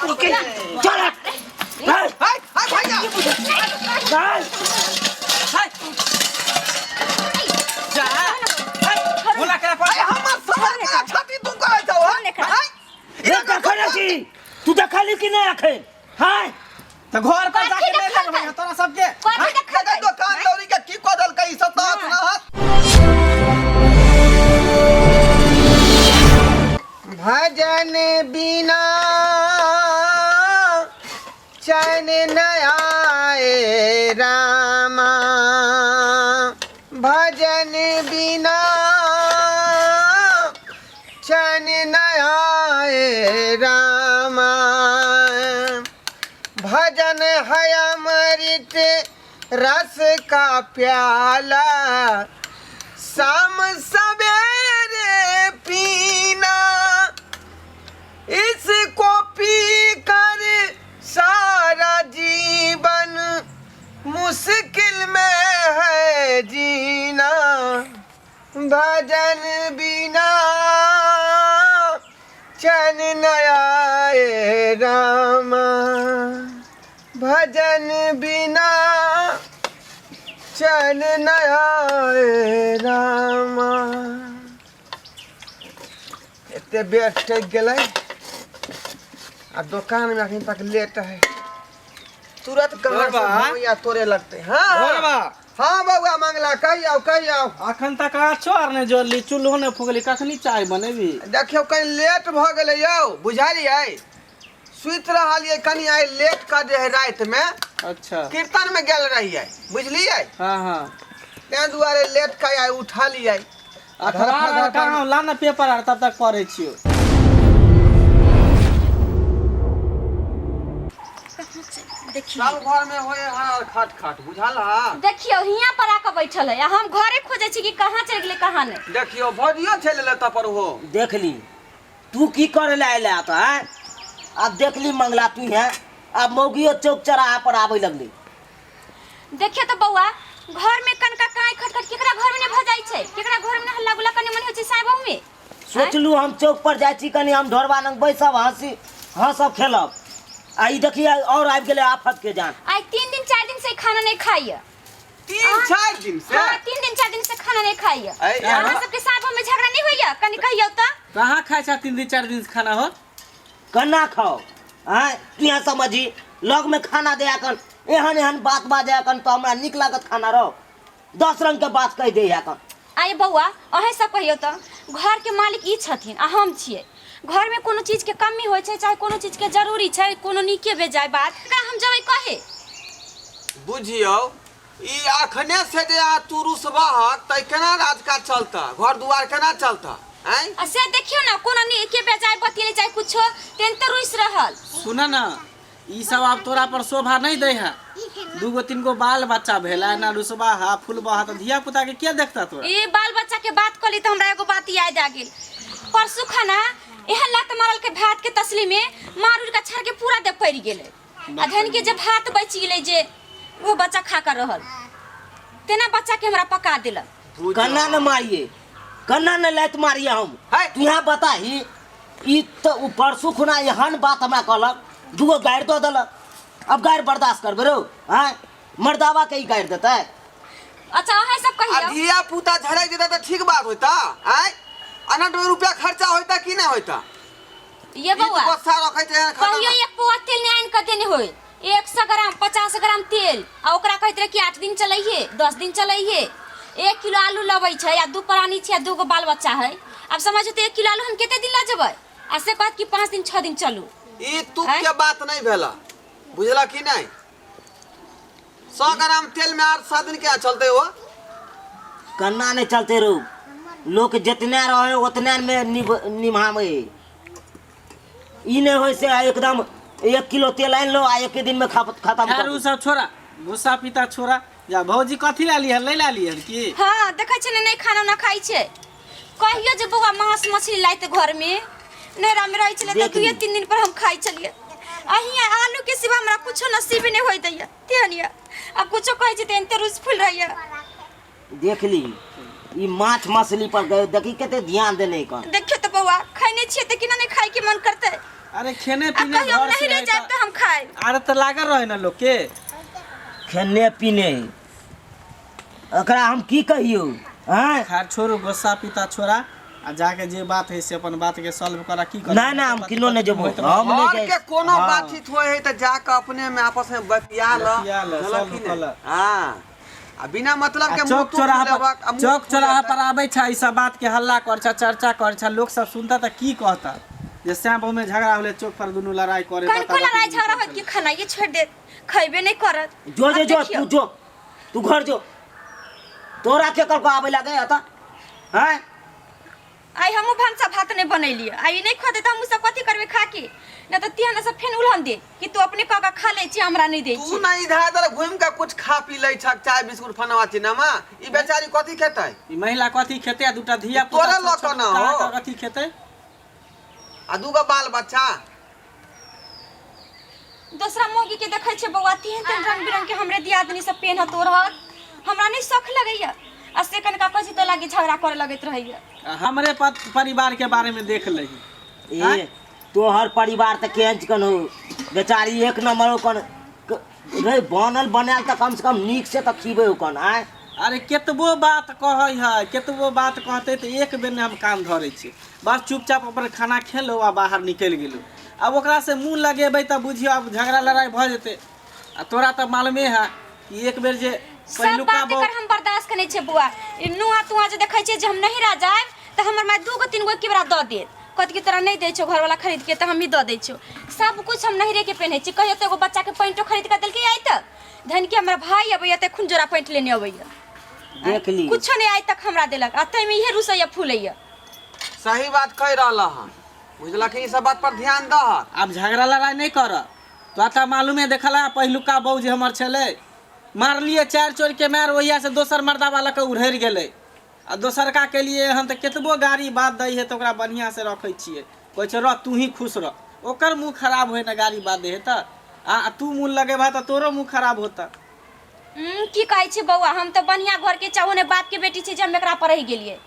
तू के चल हट। चल हाय हाय भैया चल हाय जा हाय बोला करा अरे पर हमर सबर के छाती तू करै छौ हां हाय रे देखै छी तू देखली कि नहि अखन हाय त घर पर जाके कथी नहीं देखल लगबै तोरा सबके कथी देखल दुकान दौरी के की कऽ देलकै ई सब तऽ ना भजन बिना चैन न आए रामा भजन बिना चैन न आए रामा भजन है अमृत रस का प्याला शाम सवेरे पीना इसको पी कर सारा जीवन मुश्किल में है जीना भजन बिना चैन न आए रामा भजन बिना चैन न आए रामा एते बेर टकि गेलै आ दोकानमे अखन तक लेट है तुरंत कहाँ से बा। भैया तोड़े लगते हाँ बा हाँ बउआ मंगला कही आओ कही आओ अखन तक आछो आर नहि जोड़ली चूल्हो नहि फुकली कखनी चाय बनेबी देखियौ कनि लेट भऽ गेलै यौ बुझलियै सुति रहलियै कनि आइ लेट कऽ दे है रातिमे अच्छा कीर्तनमे गेल रहियै बुझलियै हाँ हाँ ताहि दुआरे लेट कऽ आइ उठलियै अखबार आर कहाँ ला ना पेपर आर तब तक पढ़ै छियौ देखियौ सब घर में होए हर खट खट बुझल हा देखियौ हियाँ पर आके बैठल है आ हम घरे खोजै छी कि कहाँ चलि गेलै कहाँ नहि देखियौ भौजियो चलि एलै तब पर ओहो देख ली तू की करे ला अयला तो आँय आब देख ली मंगला तू है आब मौगियो चौक चौराहा पर आबै लगली देखियो तो बौआ घर में कनका काई खटखट केकरा घर में नहीं भ जाइ छै केकरा घर में हल्ला गुल्ला कने मन होइ छै साय बहू में सोचलू हम चौक पर जाइ छी कनी हम ढोरबा लग बैसब हंसी हंसब खेलब आ ई देखिए और आबि गेलै आफत के जान आइ 3 दिन 4 दिन से खाना नहीं खाइए तीन चारि दिन से हाँ 3 दिन 4 दिन से खाना नहीं खाइए ऐ, अहाँ सबके साय बहू में झगड़ा नहीं होइए कनी कहियौ त कहाँ खाइ छह 3 दिन 4 दिन से खाना हो कन्ना खाओ आँय तू यहाँ समझी लग में खाना दे कन एहन एहन बात बाजे कन तो हमरा नीक लागत खाना रहो 10 रंग के बात कह दे कन आइ बौआ अहें सब कहियौ तऽ घरके मालिक ई छथिन आ हम छियै घरमे कोनो चीजके कमी होइ छै चाहे कोनो चीजके जरूरी छै कोनो नीके बेजाय बात एकरा हम जेबै कहे बुझियौ ई अखने से जे अहाँ तू रुसबहक तऽ केना राज काज चलता घर दुआर केना चलता आँय आ से देखियौ ने कोनो नीके बेजाय बतियेले चाहे कुछो तेन तऽ रुसि रहल सुन ना ई सब आब तोरा पर शोभा नहीं दै है दूगो तीन गो बाल बच्चा भेला ना रुसबा हा फुलबा हा तो धिया पुता के के देखता तोरा ई बाल बच्चा के बात कहली तऽ हमरा एगो बात याद आ गेल परसू खाना एहन लात मारल के भात के तसली में मार उड़ के छाड़ के पूरा दे पड़ि गेलै आ धन के जे भात बचि गेलै जे वो बच्चा खा कर रहल तेना बच्चा के हमरा पका देलक कन्ना न मारिए कन्ना न लात मारिए हम है। तू यहाँ बताही ई तो उ परसू खुना एहन बात हमरा कहलक दूगो गारि दऽ देलक अब गारि बर्दाश्त करबै रौ आँय मर्दावा के ई गारि देतै अच्छा अहाँ सब आ कहियौ धिया पुता झड़क जेता तऽ ठीक बात होता आँय अनट में रुपया खर्चा होता कि नहीं होता ये ई बौआ गुस्सा रखै छै एहन कहियो खतरनाक। एक पौआ तेल नहि आनि कऽ देने होय 100 ग्राम 50 ग्राम तेल आ ओकरा कहैत रहे कि 8 दिन चलैहे 10 दिन चलैहे 1 किलो आलू लबै छै आ दू प्राणी छै आ दूगो बाल बच्चा है आब समझो तऽ 1 किलो आलू हम कते दिन लऽ जेबै आ से कहत कि 5 दिन 6 दिन चलू ई तुक आँय? के बात नहीं भेला बुझला कि नहीं 100 ग्राम तेल में 8-7 दिन क्या चलते हो कन्ना नहीं चलते रहो लोग जितने रहे उतने में निभावे ई नहीं होय से एकदम 1 किलो तेल आनि लो आ एक दिन में खत्म खैर कर उ दो। सब छोड़ा गुस्सा पीता छोड़ा जा भौजी कथी ला लिहन नहीं ला लिहन की हाँ देखै छै ने नहि खाना उना खाइ छै कहियो जे बौआ मांस मछली लाइते घरमे नैहरामे रहै छलै तऽ देख दुइये ली। 3 दिन पर हम खाइ छलियै आ हियाँ आलूके सिवा हमरा कुछो नसीब नहि होइत दैया तेहन यऽ आ कुछो कहै छै तऽ एनते रुसि फूल रहैया देख ली ई माछ मछली पर गए देखी कते ध्यान देने कन देखियौ तऽ बौआ खैने छियै तऽ केना नहि खाइके मन करतै अरे खेने आ पीने कहियो हम घर से नहीं रह है जाए त तो हम खाए। आदत तऽ लागल रहे ना लोग के। खेने पीने एकरा हम की कहियौ आँय? खैर छोड़ू, गुस्सा पीता छोड़ा आ जाके जे बात है से अपन बात के सॉल्व करा। की करबै? ना ना, हम किनो नहि जेबो, हम नहि घर जाइ। के कोनो हाँ। बातचीत होय है तऽ जाके अपने में आपस में बतिया ल। बतिया ल, बुझलक सॉल्व कि कऽ ल। नहि? हाँ, आ बिना मतलब आ के मुंह चौक तूह चौराहा फुलेबक, आ पर मुंह चौक चौराहा फुलेतै। पर आबै छै, ई सब बात के हल्ला कर छै, चर्चा कर छै, लोक सब सुनता तऽ की कहता जे श्याम बहु में झगड़ा होले, चौक पर दुनू लड़ाई करे। कनको लड़ाई झगड़ा होत कि खानाइए छोड़ देत, खैबे नहीं करत। जो जो आब जो। देखियौ। तू जो, तू घर जो। तोरा के कल को आबै लागे एतऽ हैं? आइ हमहूँ भनसा भात नहीं बनेलियै, आइ नहीं खुआ दे तऽ हमहूँ सब कथी करबै खा के? ना तऽ तिहन सब फेन उलहन दे कि तू अपने कऽ के खा लै छी, हमरा नहीं दै तू छी। ना इधर उधर घूम के कुछ खा पी लै छक, चाय बिस्कुट फनवा चिनमा, ई बेचारी कथी खेतै? ई महिला कथी खेतै? आ दूटा धिया तोरे लऽ कऽ ना हो। कथी खेतै? आ दूगो बाल बच्चा। दोसरा मौगी के देखै छियै बौआ, तेहन तेहन रंग बिरंग के हमरे दियादनी सब पेनहत ओढ़त, हमरा नहीं शौख लगैया। आ से कनिका कहै छी तऽ लागी झगड़ा करे लगैत रहैया। आ हमरे परिवार के बारे में देख लही। ए, तोहर परिवार तऽ केहन चिकन हो बेचारी, एक नंबर ओकन रे बनल बनायल तऽ कम से कम नीक से तऽ खीबै ओकन आँय। अरे केतबो बात कहै है, केतबो बात कहतै तऽ एक बेर नहि हम कान धरै छी, बस चुपचाप अपन खाना खेलहुँ आ बाहर निकलि गेलहुँ। आब ओकरासँ मुँह लगेबै तऽ बुझियौ आब झगड़ा लड़ाइ भऽ जेतै। आ तोरा तऽ मालूमे है कि एक बेर जे सब पहिलुका बात बहु एकर हम बर्दाश्त करै छियै बौआ। ई नुआ तुआ जे देखै छियै जे हम नहिरा जायब तऽ हमर माय दूगो तीन गो एके बेरा दऽ देत, कहत कि तोरा नहि दै छौ घरवाला खरीद के तऽ हमही दऽ दै छियौ। सब कुछ हम नहिरे के पहिनै छी। कहियो तऽ एगो बच्चा के पैंटो खरीद के देलकै आइ तक? धन के हमर भाई अबैया तऽ एखन जोड़ा पैंट लेने अबैया। देख ली। कुछो नहि आइ तक हमरा देलक, आ ताहिमे इहे रुसैया फूलैया। सही बात कहि रहल हन, बुझलक? ई सब बात पर ध्यान दह। आब झगड़ा लड़ाइ नहि कर। तोरा तऽ मालूमे देखला पहिलुका बहु जे हमर छलै, मारलियै चारि चोर के मारि, ओहिया से दोसर मर्दाबा लऽ कऽ उड़हरि गेलै। आ दोसरका के लिए हम तऽ केतबो गाड़ी बात दै है तऽ ओकरा बढ़िआँ से रखै छियै, कहै छै रह तू ही खुश रह। ओकर मुँह खराब होइ ने गाड़ी बात दै है तऽ, आ तू मुँह लगेबह तऽ तोरो मुँह खराब होतऽ। की कहै छी बौआ, हम तऽ बढ़िआँ घरके चाहो ने बापके बेटी छी जे हम एकरा पर रहि गेलियै,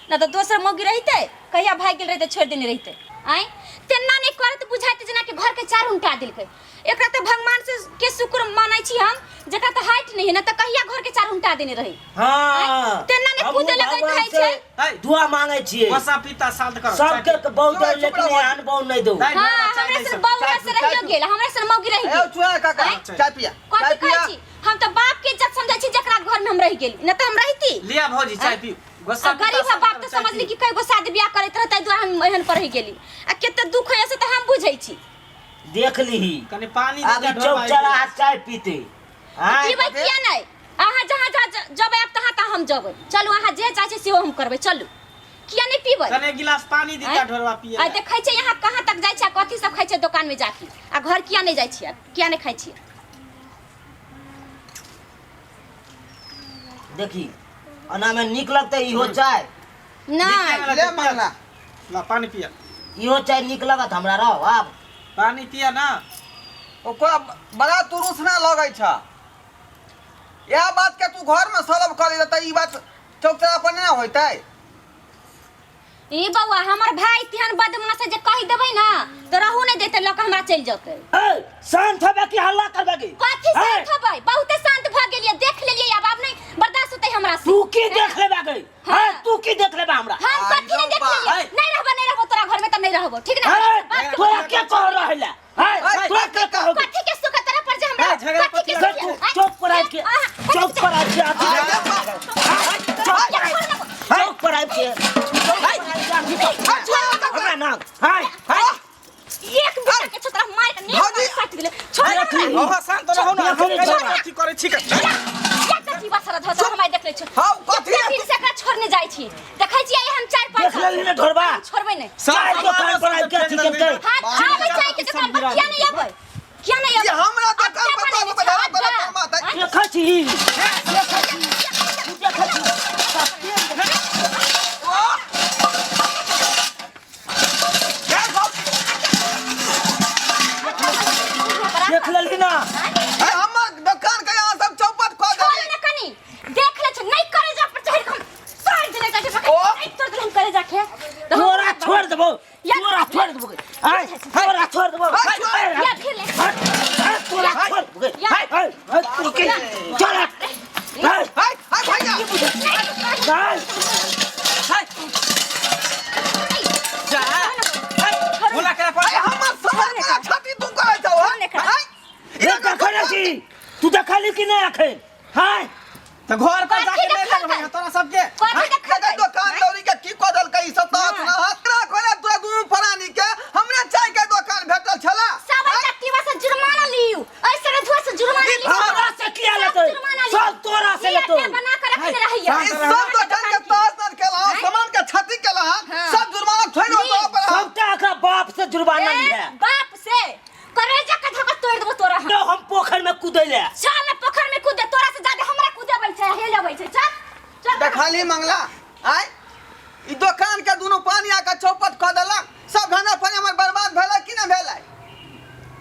ना तऽ दोसर मौगी रहितै कहिया भागि गेल रहितै, छोड़ि देने रहितै। आँय, तेना नहि करत बुझाइत जेनाकि घरके चार उनटा देलकै। एकरा तऽ भगवान से के शुक्र मानै छी हम जेकरा तऽ हाइट नहि है, ना तऽ कहिया घरके चार उनटा देने रही। हाँ, तेना नहि हमहूँ कूदे लगैत भगवान रहै से छै। दुआ मांगे छियै गोसा पीता शांत कर। सबके बहुत चुप रह, लेकिन चुप रह। एहन बहु नहि दू। दाइ, हाँ, चाय हमरा दै से सब। बहु चाय से पी, रहियो चाय पी। गेल, हमरा से मौगी रहि ए गेल। चुआ काका, आँय? चाय पिया। कथी चाय कहै पिया। छी? हम तऽ बाप के इज्जत समझै छी जकरा घर में हम रहि गेली, न तऽ हम रहिती? लिया भौजी, चाय पी। गुस्सा आ गरीब है बाप तऽ समझली कि कई गो शादी बियाह करैत रहतै, ताहि दुआरे हम एहन पर रहि गेली। आ कते दुख होइया से तऽ हम बुझै छी। देख लीही। कनि पानी दे आब दे ई चौक ढोरबा। चौराहा चाय पीते आँय? पीबै किया नहि? अहाँ जहाँ जहाँ जबै आब तहाँ तहाँ हम जबै। चलू, अहाँ जे चाहै छी सेहो हम करबै। चलू, किया नहि पीबै? कने एक गिलास पानी दीता आँय? ढोरबा पिए आ देखै छियै यहाँ कहाँ तक जाइ छै आ कथी सब खाइ छै दोकान में जाके, आ घर किया नहि जाइ छियै, किया नहि खाइ छियै? देखी, ओना में नीक लगतै इहो चाय? नहि। ले मंगला। ला पानी पिया। इहो चाय नीक लगत हमरा? रहो आब। पानी पिया ना। ओकरा बड़ा तुरुस ना लगै छ। इएह बात के तू घर में सॉल्व कर तऽ ई बात चौक चौराहा पर नहि होइतै। ई बौआ, हमर भाई तेहन बदमाश है जे कहि देबै ना तऽ रहू नहि देतै, लऽ कऽ हमरा चलि जेतै। ए, शांत होबे कि हल्ला करबे की? कथी ए, शांत होबै? बहुते शांत भऽ गेलियै, देख लेलियै, आब आब नहि बर्दाश्त होतै हमरा से। तू की देख लेबे गई? हाँ। हाँ, तू की देख लेबे हमरा? हम कथी नहि देख लेलियै? ए। नहि रहबो, नहि रहबो तोरा घर में तऽ नहि रहबो, ठीक ना? ए, बाप के तोरा के कह रहल है? ए, तोरा के कह? कथी के सुख तोरा पर जे हमरा ए, झगड़ा कथी के पति सुख? तू आँय? चौक पर आबि के, अहाँ- चौक पर आबि के अथी चौक पर आबि, चौक पर आबि के, चौक पर आबि के अथी कर। हमरा ना हाय हाय। एक बेटा के छोतरा मार के नेक भौजी। काटि देले, छोड़ देख हमरा। ली। अहाँ शांत रहू ना। देख हम ली केना झगड़ा। अथी करै छी के? या कथी बसर धोतर हम आइ देख लै छी। हौ, कथी? कते दिन से एकरा छोड़ने जाइ छी, देखै छियै हम चारि पाँच देख लेली ने ढोरबा? हम छोड़बै नहि। चाय दोकान पर आबि के अथी केलकै। हाथ आबै चाय के दुकान पर किया नहि अबै? किया नहि ई अबै? हमरा दोकान पर अड्डा तो बनेने बड़ा छै, बड़ा अड्डा। काम आता। देखै छी, देखै छी, तू देखै छी। देख लेली ना? ए, हमर दोकान के यहाँ सब चौपट कऽ छोड़ देली। ने कनी, देख ले छो, नहीं करे जा पर चढ़ के हम तोड़ देले जाके। ओ। नहीं तोड़ देले हम करे जाके। तोरा छोड़ देबो। तोरा छोड़ देबो आय, तोरा छोड़ देबो। या फिर ले। तोरा छोड़ देबो। हाय, तू के चल। हाय। हाय हाय भैया। हाय। हाय जा हाय बोला करा पर। अरे हमर सामान के छाती तू करै छौ छोड़ ने करा। हाय। रे देखै छी तू देखली कि नहि अखन? हाय। तऽ घर पर कथी जाके नहि देखलकै? लगबै तोरा सबके। कथी देखलकै? दुकान दौरी के की कऽ देलकै ई सब तऽ अपना हकरा खोले तोरा दुनू प्राणी के हमरे चाय के दुकान भेटल छला। सब चक्कीवा से जुर्माना लियू, ऐसे रजुआ से जुर्माना लियू। हमरा से किया सब लेतै? जुर्माना लियू। सब तोरा से ई लेतौ। एते बना के रखने रहैया। ई सब दुकान के तास नर केला, सामान के क्षति केला, सब जुर्माना थोड़े ली। तोरा पर। सबटा एकरा बाप से जुर्माना ए, लिहे। बाप से करेजा के धक्का तोड़ देबो तोरा हम। तो हम पोखर में कूदै ले। चल ना पोखर में कूदे, तोरा से ज्यादा हमरा कूदे अबै छै, हेल अबै छै। चल चल। देखली मंगला, आय ई दुकान के दुनू पानी आके चौपट कऽ देलक, सब धंधा पानी हमर बर्बाद भेलै कि नहि भेलै?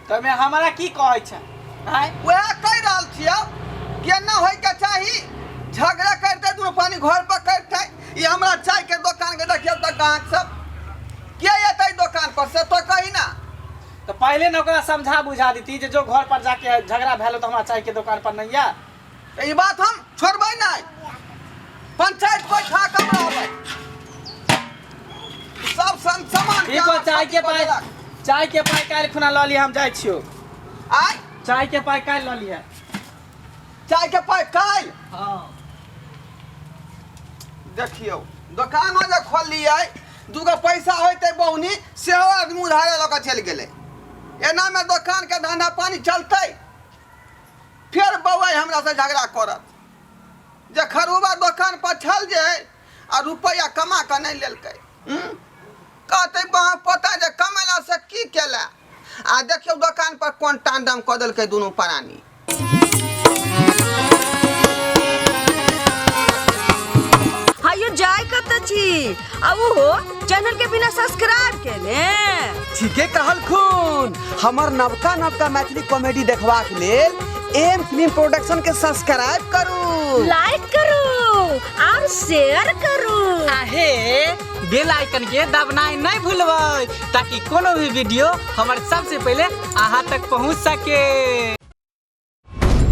तऽ मे हमरा की कहै छै? आय। वएह कहि रहल छियौ कि एना होइके चाही, झगड़ा करिते दुनू पानी घर पर करिते। ई हमरा चाय के दोकान के देखियौ तऽ गाहक सब के एतै दोकान पर से तो कही ना। तऽ पहिले ने ओकरा समझा बुझा देती जे जो घर पर जाके झगड़ा भेल तऽ हमरा चाय के दोकान पर नहीं आ। तऽ ई बात हम छोड़बै नहि, पंचायत बैठा कऽ रहबै सब सामान के। ठीक हो, चाय के पाइ, चाय के पाइ काल्हि खुना लऽ लिह, हम जाइ छियौ। आय। चाय के पाइ काल्हि लऽ लिह। चाय के पाइ काल्हि? हँ। देखियौ दोकानो जे खोललियै, दूगो पैसा होइतै बहुनी, सेहो आदमी उधारे लऽ कऽ चलि गेलै। एनामे दोकानके धंधा पानी चलतै? फेर बौआइ हमरासँ झगड़ा करत जे खरूबा दोकान पर छल जे आ रुपैआ कमा कऽ नहि लेलकै। कहतै बहाँ पोता जे कमेलासँ की केला, आ देखियौ दोकान पर कोन तांडव कऽ देलकै दुनू प्राणी। हायो जाय कत छी आ ओहो चैनल के बिना सब्सक्राइब केने? ठीके कहलखुन, हमर नवका नवका मैथिली कॉमेडी देखबाक लेल एम फिल्म प्रोडक्शन के सब्सक्राइब करू, लाइक करू और शेयर करू। आहे बेल आइकन के दबनाइ नहीं भूलबै ताकि कोनो भी वीडियो हमर सबसे पहले अहाँ तक पहुँच सके।